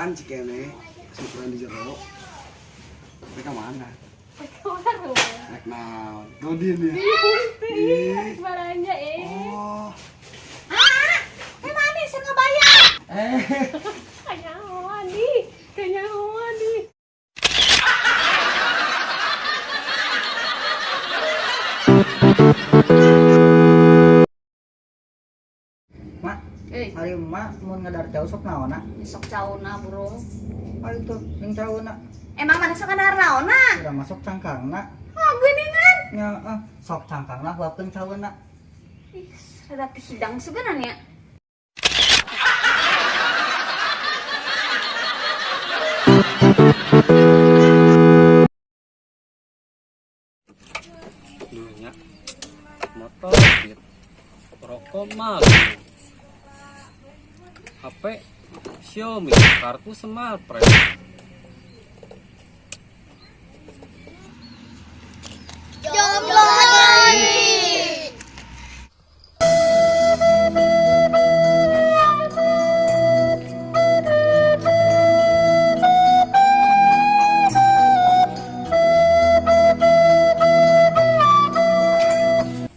Syukuran Cikene, syukuran di jero. Mereka mana? Warung. Rek naon? Dodin ya. Ih, barangnya eh. Oh. Ah, eh mana sih ngebayar? Eh. Kanyahoan nih, kanyahoan nih. Mak, Eh, ari emak mun ngadar jauh sok naonna? Sok cauna, bro. Ari tuh ning cauna. Emang mana sok ngadar naonna? Udah masuk cangkangna. Oh, geuningan. Nya ah, sok cangkangna huapkeun cauna. Ih, rada hidang suganan ya. Duhnya motor gitu, rokok malu, HP Xiaomi, kartu Smartphone. Jomblo lagi.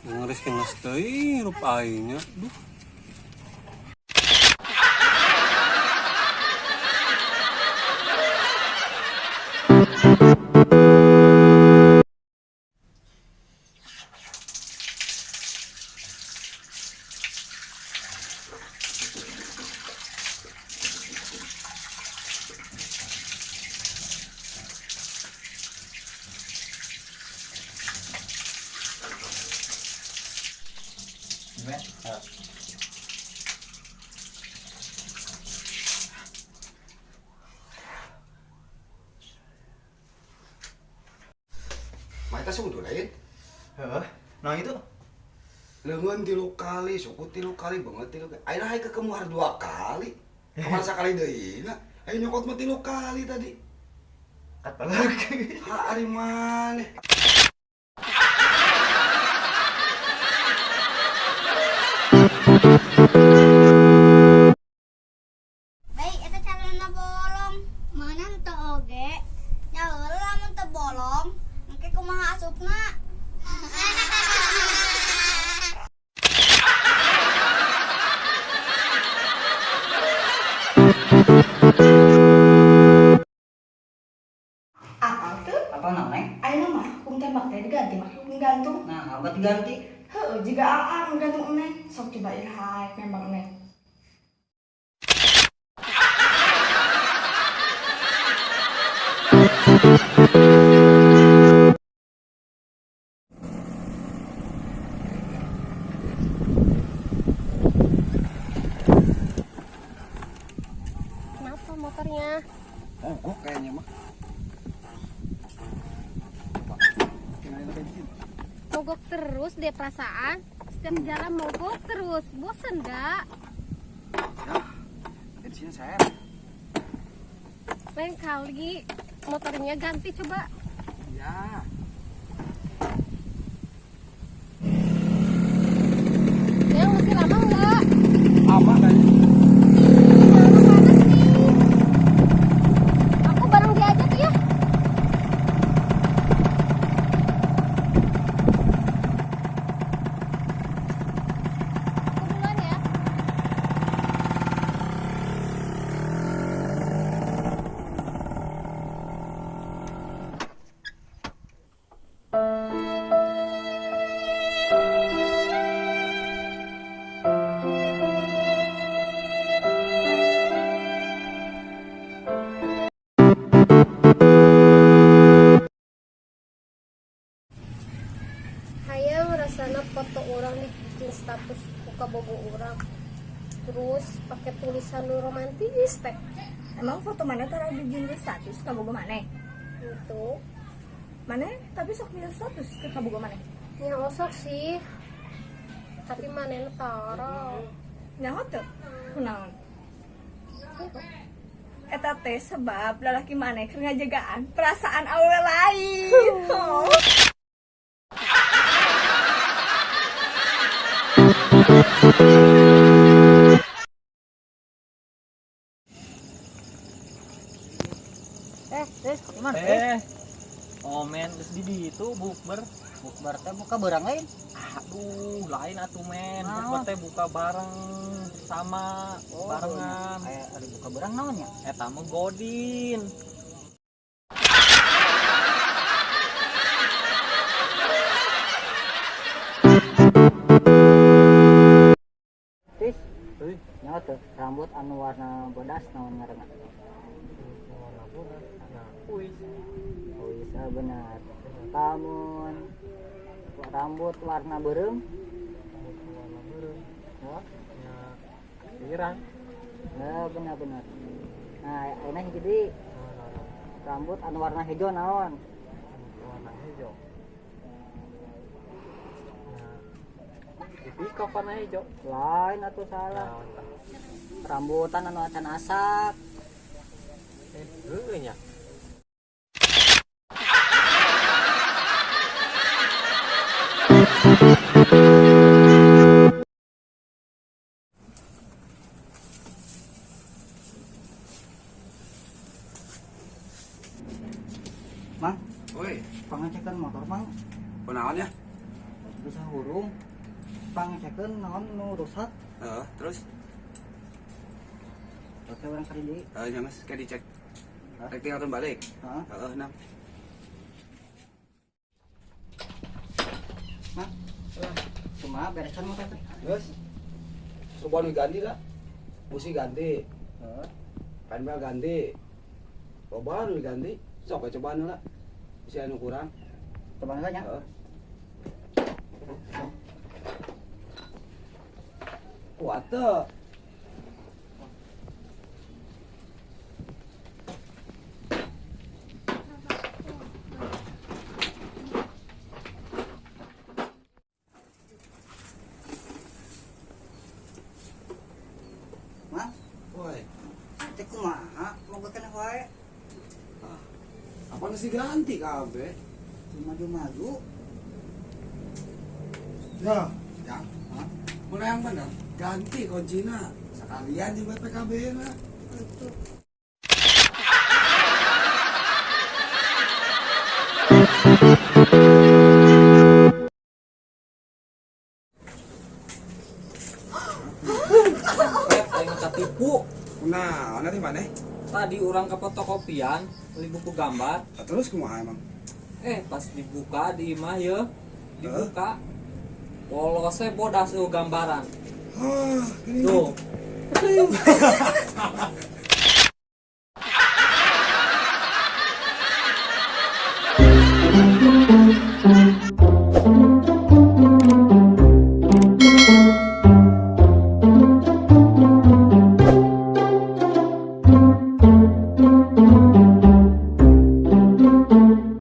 Ngeris kenes teuing hirup aing nya. Duh. Mah eta suku lain. Heeh. Nah itu. Leungeun tilu kali, suku tilu kali, beungeut tilu kali. Ayeuna hayu kekemuar dua kali. Kemana sakali deui na? Ayo nyokot mah tilu kali tadi. Kata lagi. Ha ari maneh. Baik, eta calona bolong. Meunang teu oge. Nya heula lamun teu bolong, engke kumaha asupna? Apal tuh? Apa naon, Neng? Ayeuna mah hukum tembak teh diganti mah hukum gantung. Nah, abad diganti. Heueuh, jiga aa nu gantung Neng. Sok coba iraha nembak Neng. Kenapa motornya? Mogok kayaknya mah. Coba. Tinggalin bensin. Mogok terus deh perasaan. Setiap jalan mogok terus. Bosen gak? Ya. Bensinnya saya. Lain kali motornya ganti coba. Ya. Yang masih lama nggak? Lama kayaknya. Lama panas nih. Aku bareng dia aja tuh ya. Aku duluan ya. Hayang rasana foto orang dibikin status ku kabogo orang, terus pakai tulisan nu romantis teh. Emang foto mana tara dijieun status kabogo maneh? Gitu. Maneh tapi sok nyieun status ke kabogo maneh. Nya osok sih, tapi manehna tara. Nyaho teu? Kunaon? Eta teh sebab lalaki maneh keur ngajagaan perasaan awewe lain. Oh. Di mana? Oh men, geus di ditu bukber. Bukber teh buka barang lain. Aduh, lain atuh men. Naon? Bukber teh buka bareng sama barengan. Kayak ada buka barang naon ya? Eta mah godin. Tis, nyawa tuh rambut anu warna bodas naon ngaranna? Warna bodas. Nah, kuis. Oh bisa benar. Lamun rambut warna beureum, Rambut warna beureum. ya, Nya pirang. ya benar benar. Nah, ayeuna hiji deui rambut anu warna hijau naon? Warna hijau. Nah, di warna hijau. Lain atuh salah. Naon tah? Rambutan anu acan asak. Heueuh nya. Mang, Woi, pangecekan motor mang kunaon ya? bisa hurung. Pangecekan naon nu rusak. Heeh, terus Oke, urang kali deui. heeh nya geus kayak dicek. Hah? Rek tinggalkeun balik. Heeh. Heeh, nam. Mang, kumaha beresan motor teh? Geus. Coba nu ganti lah. Busi ganti, Heeh. panbel ganti. Loba nu diganti. Sok we cobaan lah. Bisi anu kurang. Coba nya. Heeh. Kuat teu? Mang, Woi, teh kumaha? Moga keneh wae. apa geus diganti kabeh? Maju-maju. Ya, ya. Mulai yang bener, ganti kuncina. Sekalian jeung BPKB na. Itu. Pep, aing katipu. Nah, nanti mana? Tadi orang ke fotokopian beli buku gambar. Nah, terus kumaha emang? Pas dibuka di imah ya, dibuka. Polosnya bodas tuh gambaran. Hah, gini. Tuh.